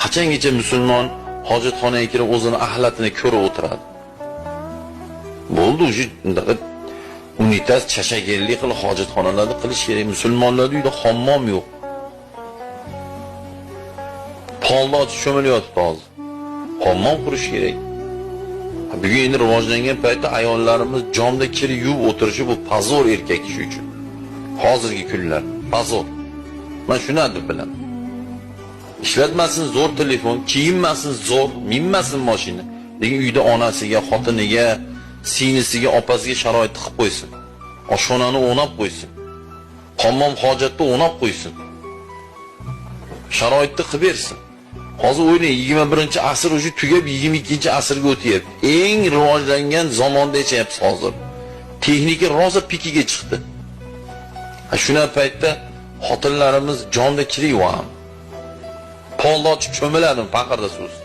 Qachongacha musulmon hojatxonaga kirib o'zini axlatini ko'rib o'tiradi? Bo'ldi, уже undaqa unitaz chashagenlik qilib hojatxonalarni qilish kerak. Musulmonlarning uyida hammom yo'q. Polni ochib cho'milyapti hozir. Hammom qurish kerak. Bugun endi rivojlangan paytda ayollarimiz jomda kir yuvib o'tirishi bu позор erkak kishi uchun. Hozirgi kunlar позор. Men shuni deb bilaman. Ishlatmasin zo'r telefon, kiyinmasin zo'r, minmasin mashina. Lekin uyda onasiga, xotiniga, singlisiga, opasiga sharoit qilib qo'ysin. Oshxonani o'nab qo'ysin. Hammom hojatni o'nab qo'ysin. Sharoitni qilib bersin. Hozir o'ylang, 21-asr уже tugab 22-asrga o'tyapti. Eng rivojlangan zamonda yashayapmiz hozir. Texnika rosa pikiga chiqdi. Ha, shuna paytda xotinlarimiz jonda kir yuvami? Polni ochib cho'miladimi paqirda suvsiz?